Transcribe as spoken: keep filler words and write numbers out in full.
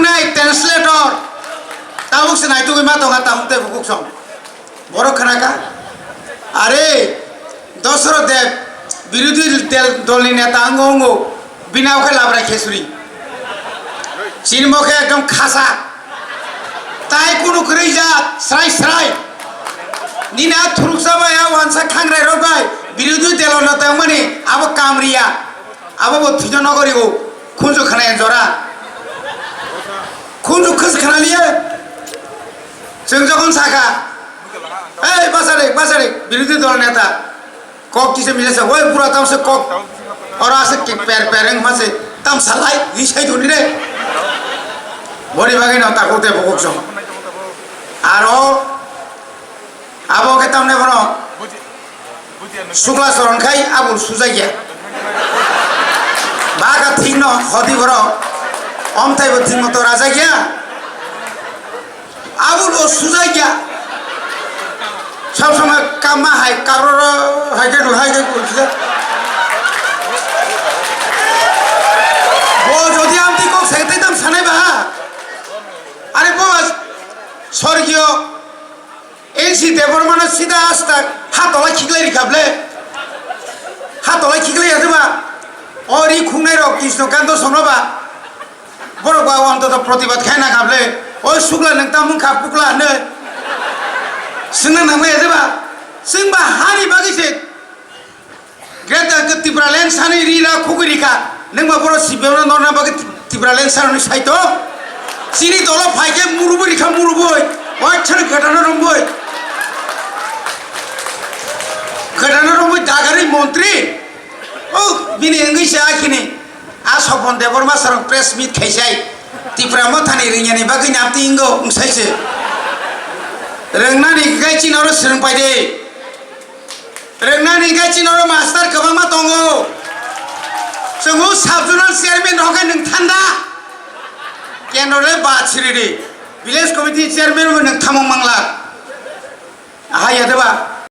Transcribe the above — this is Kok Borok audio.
Nai translator. Tabuk se naitugwi ma tonga, tabuk tei bukuk song. Borok khna kha. Are, Dosoroth Deb, birodhi del-, dolni neta wngo wngo, bini abo khe Labrai Khesuri. Chini bo khe ekdom khasa. Tai kunu kwrwi jak, srai srai. Nini a thuruksa bai, a wansa khangrai rok bai, birodhi delo neta wngmani abo kamriya. Abo bo thwino nogori o, khunju khna jora. Khunju khus khna liye. Chwng jokhon sakha, "Ei, bacharik, bacharik, birodhi dol neta." Kok kisa misa sa, "Oi, bura tam se kok." Oro ase ki per per wng ma se, "Tam salai, ni sai duni re." Boni bagwi no takuk te bukuk song. Aro, abo khe tamne bono Sukla soron khai abul sujakya. Baka thikno hodi borok. Omthai bo thik moto rajakya. Abul bo sujakya. Sob somoi kamma hai kabroro hai khe hai khe kulsida. Bo jodi amtwi kok sai tei tam sanai ba. Are bo sorgiyo N C Debbarmano sida asta ha tola khiklai rikha ble. Ha tola khiklai ya ba. O ri khungnai rok Krishna Kanto sono ba. Borok ba ontoto protibad khai na kha ble. O sukla nang tamung kha pukla ne. Singna nang ya ba. Sing ba hani bagi se. Greater Tipraland sani ri ra khugui rikha. Nengba boro C P M no norna bagwi Tipraland sani saito. Chini dolo phaikhe murubui rikha murubui. Oi chhani gotana rombui. Gotana rombui dagari montri. Oh, bini wngwi se akhini. A Sopon Debbarma sarong press meet khaisai. Tipra mothani ringyani bagwi napti ingo wngsaise. Rwngnani gai chini oro swrwng paide. Rwngnani hwnkhe chini oro master kwbangma tongo. Chwng o sub zonal chairman rok khe nwng thanda. Kendro le ba chiridi. Village committee chairman bo nwng thamung mangla. Aha ya deba.